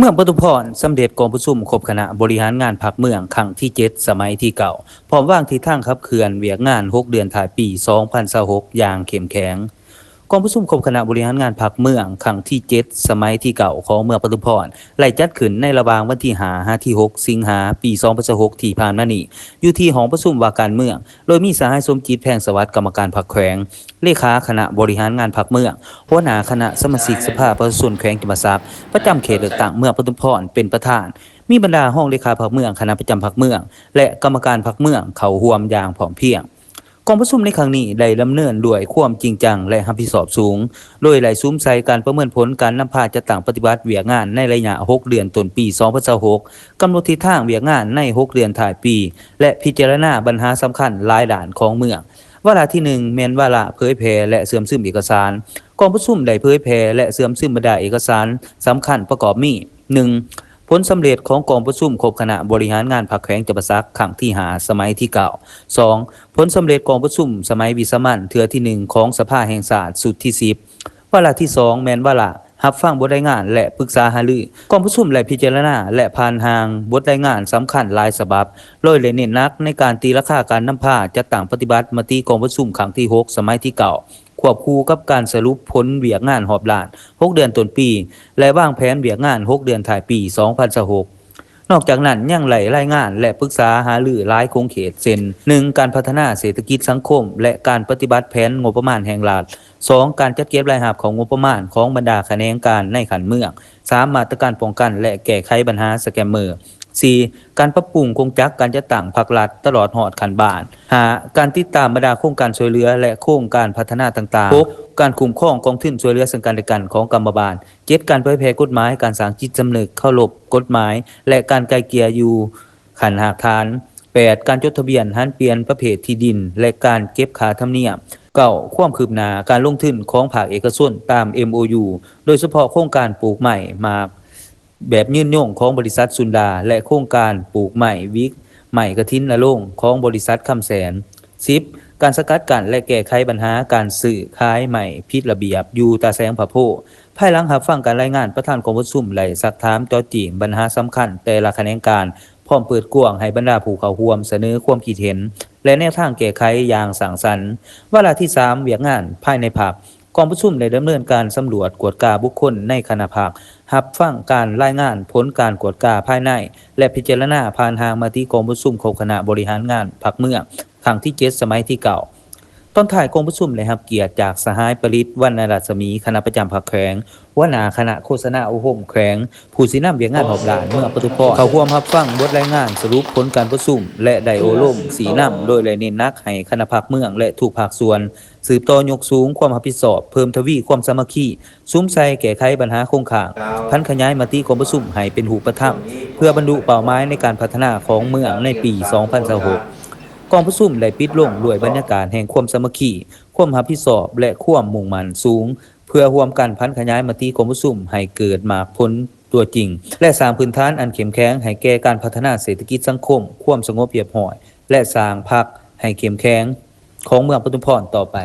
ມືອງປະທຸມພອນສຳເລັດກອງປະຊຸມຄົບຄະນະບໍລິຫານງານພັກເມືອງຄັ້ງທີເຈັດ ສະໄໝທີເກົ້າ ພ້ອມວາງທິດທາງຂັບເຄື່ອນວຽກງານຫົກເດືອນທ້າຍປີສອງພັນຊາວຫົກຢ່າງເຂັ້ມແຂງ. ກອງປະຊຸມຄົບຄະນະບໍລິຫານງານພັກເມືອງຄັ້ງທີເຈັດ ສະໄໝທີເກົ້າ ຂອງເມືອງປະທຸມພອນ ໄດ້ຈັດຂຶ້ນໃນລະຫວ່າງວັນທີຫ້າ ຫາ ທີຫົກ ສິງຫາ ປີສອງພັນຊາວຫົກ ທີ່ຜ່ານມານີ້ ຢູ່ທີ່ຫ້ອງປະຊຸມວ່າການເມືອງ ໂດຍມີສະຫາຍ ສົມຈິດ ແພງສະຫວັດ ກຳມະການພັກແຂວງ, ເລຂາຄະນະບໍລິຫານງານພັກເມືອງ, ຫົວໜ້າຄະນະສະມາຊິກສະພາປະຊາຊົນແຂວງຈຳປາສັກ ປະຈຳເຂດເລືອກຕັ້ງເມືອງປະທຸມພອນເປັນປະທານ, ມີບັນດາຮອງເລຂາພັກເມືອງ, ຄະນະປະຈຳພັກເມືອງ ແລະ ກຳມະການພັກເມືອງເຂົ້າຮ່ວມຢ່າງພ້ອມພຽງ. ກອງປະຊຸມໃນຄັ້ງນີ້ໄດ້ດຳເນີນດ້ວຍຄວາມຈິງຈັງ ແລະ ຮັບຜິດຊອບສູງ, ໂດຍໄດ້ສຸມໃສ່ການປະເມີນຜົນການນຳພາຈັດຕັ້ງປະຕິບັດວຽກງານໃນໄລຍະຫົກເດືອນຕົ້ນປີສອງພັນຊາວຫົກ, ກຳນົດທິດທາງວຽກງານໃນຫົກເດືອນທ້າຍປີ ແລະ ພິຈາລະນາບັນຫາສຳຄັນຫຼາຍດ້ານຂອງເມືອງ. ວາລະທີໜຶ່ງ ແມ່ນວາລະເຜີຍແຜ່ ແລະ ເຊື່ອມຊຶມເອກະສານ. ກອງປະຊຸມໄດ້ເຜີຍແຜ່ ແລະ ເຊື່ອມຊຶມບັນດາເອກະສານສຳຄັນປະກອບມີ ໜຶ່ງ ຜົນສຳເລັດຂອງກອງປະຊຸມຄົບຄະນະບໍລິຫານງານພັກແຂວງຈຳປາສັກຄັ້ງທີຫ້າ ສະໄໝທີເກົ້າ. ສອງ ຜົນສຳເລັດກອງປະຊຸມສະໄໝວິສາມັນເທື່ອທີໜຶ່ງຂອງສະພາແຫ່ງຊາດຊຸດທີສິບ. ວາລະທີສອງ ແມ່ນວາລະຮັບຟັງບົດລາຍງານ ແລະ ປຶກສາຫາລື. ກອງປະຊຸມໄດ້ພິຈາລະນາ ແລະ ຜ່ານຮ່າງບົດລາຍງານສຳຄັນຫຼາຍສະບັບ, ໂດຍໄດ້ເນັ້ນໜັກໃນການຕີລາຄາການນຳພາຈັດຕັ້ງປະຕິບັດມະຕິກອງປະຊຸມຄັ້ງທີຫົກ ສະໄໝທີເກົ້າ ຄວບຄູ່ກັບການສະຫຼຸບຜົນວຽກງານຮອບດ້ານຫົກເດືອນຕົ້ນປີ ແລະ ວາງແຜນວຽກງານຫົກເດືອນທ້າຍປີສອງພັນຊາວຫົກ. ນອກຈາກນັ້ນຍັງໄດ້ລາຍງານ ແລະ ປຶກສາຫາລືຫຼາຍຂົງເຂດ ເຊັ່ນ ໜຶ່ງ ການພັດທະນາເສດຖະກິດສັງຄົມ ແລະ ການປະຕິບັດແຜນງົບປະມານແຫ່ງລັດ, ສອງ ການຈັດເກັບລາຍຮັບເຂົ້າງົບປະມານຂອງບັນດາຂະແໜງການໃນຂັ້ນເມືອງ, ສາມ ມາດຕະການປ້ອງກັນ ແລະ ແກ້ໄຂບັນຫາສະແກມເມີ, ສີ່ ການປັບປຸງໂຄງຈັກການຈັດຕັ້ງພັກລັດຕະຫຼອດຮອດຂັ້ນບ້ານ, ຫ້າ ການຕິດຕາມບັນດາໂຄງການຊ່ວຍເຫຼືອ ແລະ ໂຄງການພັດທະນາຕ່າງໆ, ຫົກ ການຄຸ້ມຄອງກອງທຶນຊ່ວຍເຫຼືອເຊິ່ງກັນແລະກັນຂອງກຳມະບານ, ເຈັດ ການເຜີຍແຜ່ກົດໝາຍການສ້າງຈິດສຳນຶກເຄົາລົບກົດໝາຍ ແລະ ການໄກ່ເກ່ຍຢູ່ຂັ້ນຮາກຖານ, ແປດ ການຈົດທະບຽນຫັນປ່ຽນປະເພດທີ່ດິນ ແລະ ການເກັບຄ່າທຳນຽມ, ເກົ້າ ຄວາມຄືບໜ້າການລົງທຶນຂອງພາກເອກະຊົນຕາມ ເອັມໂອຢູ ໂດຍສະເພາະໂຄງການປູກໄມ້ໝາກ ແບບຍືນຍົງຂອງບໍລິສັດຊຸນດາ ແລະ ໂຄງການປູກໄມ້ວິກໄມ້ກະຖິນນະລົງຂອງບໍລິສັດຄຳແສນ. ສິບ ການສະກັດກັ້ນ ແລະ ແກ້ໄຂບັນຫາການຊື້ຂາຍໄມ້ຜິດລະບຽບຢູ່ຕາແສງພະໂພ. ພາຍຫຼັງຮັບຟັງການລາຍງານ, ປະທານກອງປະຊຸມໄດ້ຊັກຖາມເຈາະຈີ້ງບັນຫາສຳຄັນແຕ່ລະຂະແໜງການ, ພ້ອມເປີດກວ້າງໃຫ້ບັນດາຜູ້ເຂົ້າຮ່ວມສະເໜີຄວາມຄິດເຫັນ ແລະ ແນວທາງແກ້ໄຂຢ່າງສ້າງສັນ. ວາລະທີສາມ ວຽກງານພາຍໃນພັກ. ກອງປະຊຸມໄດ້ດຳເນີນການສຳຫຼວດກວດກາບຸກຄົນໃນຄະນະພັກ, ຮັບຟັງການລາຍງານຜົນການກວດກາພາຍໃນ ແລະ ພິຈາລະນາຜ່ານຮ່າງມະຕິກອງປະຊຸມຄົບຄະນະບໍລິຫານງານພັກເມືອງ ຄັ້ງທີເຈັດ ສະໄໝທີເກົ້າ. ຕອນທ້າຍກອງປະຊຸມໄດ້ຮັບກຽດຈາກສະຫາຍ ປະລິດ ວັນນະລັດສະໝີ ຄະນະປະຈຳພັກແຂວງ, ຫົວໜ້າຄະນະໂຄສະນາອົບຮົມແຂວງ, ຜູ້ຊີ້ນຳວຽກງານຮອບດ້ານເມືອງປະທຸມພອນ ເຂົ້າຮ່ວມຮັບຟັງບົດລາຍງານສະຫຼຸບຜົນການປະຊຸມ ແລະ ໄດ້ໂອ້ລົມຊີ້ນຳ ໂດຍໄດ້ເນັ້ນໜັກໃຫ້ຄະນະພັກເມືອງ ແລະ ທຸກພາກສ່ວນ ສືບຕໍ່ຍົກສູງຄວາມຮັບຜິດຊອບ, ເພີ່ມທະວີຄວາມສາມັກຄີ, ສຸມໃສ່ແກ້ໄຂບັນຫາຄົງຄ້າງ, ຜັນຂະຫຍາຍມະຕິກອງປະຊຸມໃຫ້ເປັນຮູບປະທຳ ເພື່ອບັນລຸເປົ້າໝາຍໃນການພັດທະນາຂອງເມືອງໃນປີສອງພັນຊາວຫົກ. ກອງປະຊຸມໄດ້ປິດລົງດ້ວຍບັນຍາກາດແຫ່ງຄວາມສາມັກຄີ, ຄວາມຮັບຜິດຊອບ ແລະ ຄວາມມຸ່ງໝັ້ນສູງ ເພື່ອຮ່ວມກັນຜັນຂະຫຍາຍມະຕິກອງປະຊຸມໃຫ້ເກີດໝາກຜົນຕົວຈິງ ແລະ ສ້າງພື້ນຖານອັນເຂັ້ມແຂງໃຫ້ແກ່ການພັດທະນາເສດຖະກິດສັງຄົມ, ຄວາມສະຫງົບຮຽບຮ້ອຍ ແລະ ສ້າງພັກໃຫ້ເຂັ້ມແຂງຂອງເມືອງປະທຸມພອນຕໍ່ໄປ.